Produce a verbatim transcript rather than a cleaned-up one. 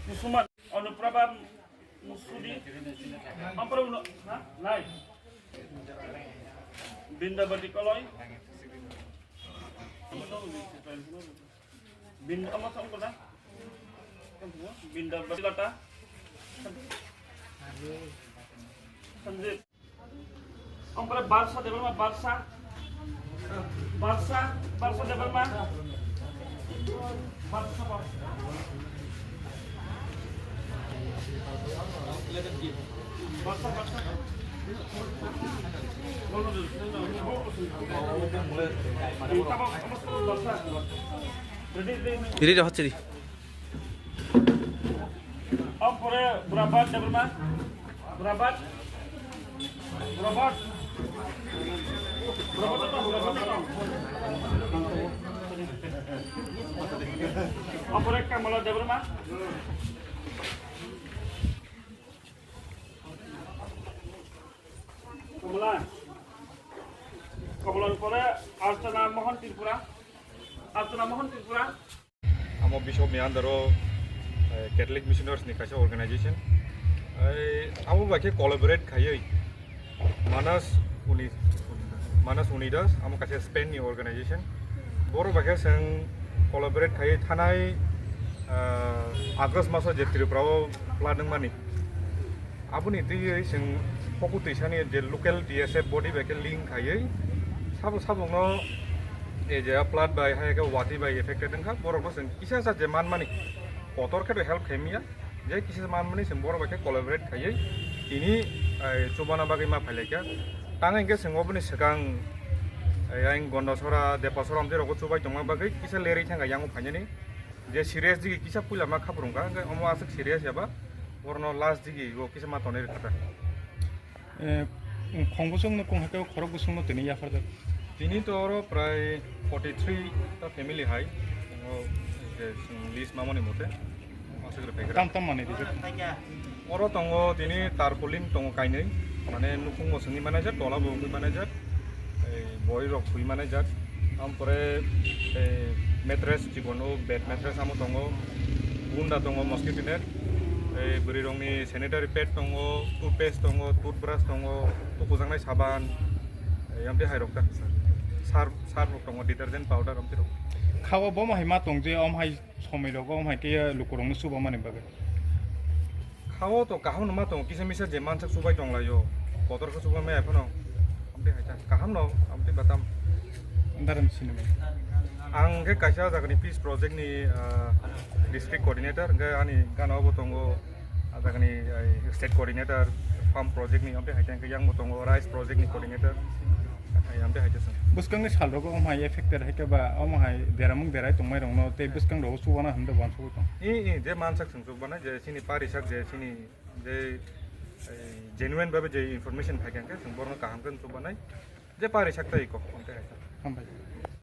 Kusuma Anuprabha Musudi, Ampara Uno, ha? Nai. Bindabati Koloi. Bin-, ama sa ungkona? Bindabati Lata. Sanjit. Ompore Barsa Debbarma, Barsa. Barsa, Barsa Debbarma. Barsa, Barsa. Barsa, Barsa. Ready, ready. Ompore Burabat Debbarma. Burabat. Burabat. Burabat to, Burabat to. Ompore Kamala Debbarma. Kamala. Kamala pore Archana Mohan Tripura. Archana Mohan Tripura. Amo bishop ni under o, eh, Catholic Missionaries ni kaisa organization. Eh, abo bai khe collaborate khaiwi Manas Uni-, Manas Unidas, amo kaisa Spain ni organization. Boro bai khe chwng collaborate khaiwi thanai, eh, August maso je Tripura o flood wngmani. Aboni twiwi chwng Pokutwi sani je local T S F body bai khe link khaiwi sabo sabokno, eh, je flood bai hai khe watwi bai affected wngkha, borokno chwng kisa sa je manmani kotor khe help khaimya, je kisa manmani chwng borok bai khe collaborate khaiwi tini, eh, chubana bagwi ma phailaikha. Tang hwnkhe chwng oboni swkang, eh, ayang Gondasora, Depasora amtwi rokbo chubai tongma bagwi kisa lerwi thangkha yango phainani. Je serious digi kisa puila ma khaprung kha, hwnkhe omo aswk serious yaba, borno last digi o kisa ma tonwi rwkha ta. Eh, khong bosongno kung hai khe khorok bosongno tini yapharjak. Tini to oro prai forty three ta family hai, o je list mamani mote, aswk rwphai gra. Tam tam manwi rijak. Oro tongo tini tarpaulin tongo kainwi, mane nukhung bo swngwi manajak, tola bo wngwi manajak, ei boi rok thwi manajak, ampore, ei mattress, chibono bed mattress amo tongo, bunda tongo, mosquito net, ei bwrwi rokni sanitary pad tongo, toothpaste tongo, toothbrush tongo, tukujaknai saban, ei amtwi hai rok ta, sarf, sarf rok tongo, detergent powder amtwi rok. Kha o bomo hai ma tong je, om hai somoi rogo, om hai khe lukurokno chubamani bagwi. Kha o to kaham no ma tongo, kisa misa je mansak chubai tonglaio, kotor khe chubai maya phano, amtwi hai ta kaham no, amtwi batam. Daram sinimai. Ang khe kaisa jagani peace project ni, ah, district coordinator, hwnkhe ani gana obo tongo, ah, jagani, ai, state coordinator, farm project ni, amtwi hai ta hwnkhe yang bo tongo, rice project ni coordinator, ai, amtwi hai ta song. Bwskangni sal rogo omo hai affected hai khe ba, omo hai beramung berai tongmai rokno tei bwskang rogo chubana hamda wansugwi tong. I, i, je mansak Chukbanai je chini parisak je chini je, eh, genuine babe je information phai khe chwng borno kaham khe chukbanai je parisak tai kok onte hai. Hambai.